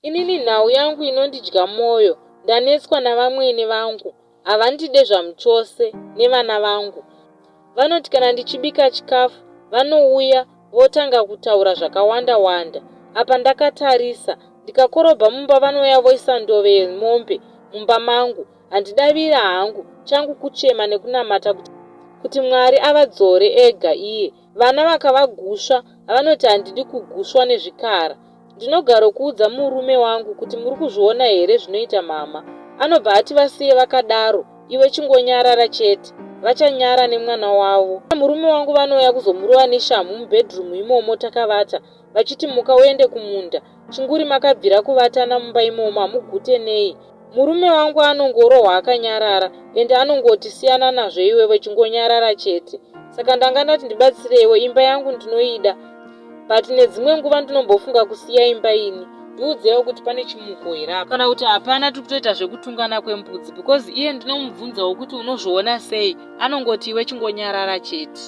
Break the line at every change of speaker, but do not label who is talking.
Inini nhau yangu inondidya moyo ndanetswa navamwene vangu havandide zvamuchose nevana vangu. Vanoti kana ndichibika chikafu vanouya votanga kutaura zvakawanda wanda apa ndakatarisa. Ndikakorobha mumba vanouya voisa ndove yemombe mumba mangu handidaviri hangu changu kuchema nekunamata kuti kuti Mwari avadzore ega iye. Vana vakavagusva vanoti handidi kuguswa nezvikara. Ndinogarokuudza murume wangu kuti muri kuzviona here zvinoita mama. Anobva ati vasiye vakadaro iwe chingonyarara chete. Vachanyara nemwana wavo. Murume wangu vanouya kuzomurova neshamhu mubedroom imomo takavata vachiti muka uende kumunda. Chinguri makabvira kuvatana mumba imomo hamugute nei. Murume wangu anongorohwa akanyarara ende anongoti siyana nazvo iwewe chingonyarara chete. Saka ndanga ndati ndibatsireiwo imba yangu ndinoida but nedzimwe nguva ndinombofunga kusiya imba ini. Ndiudzeiwo kuti pane chimuko here apa kana kuti hapana tiri kutoita zvekutungana kwembudzi because iye ndinomubvunzawo kuti unozviona sei anongoti iwe chingonyarara chete.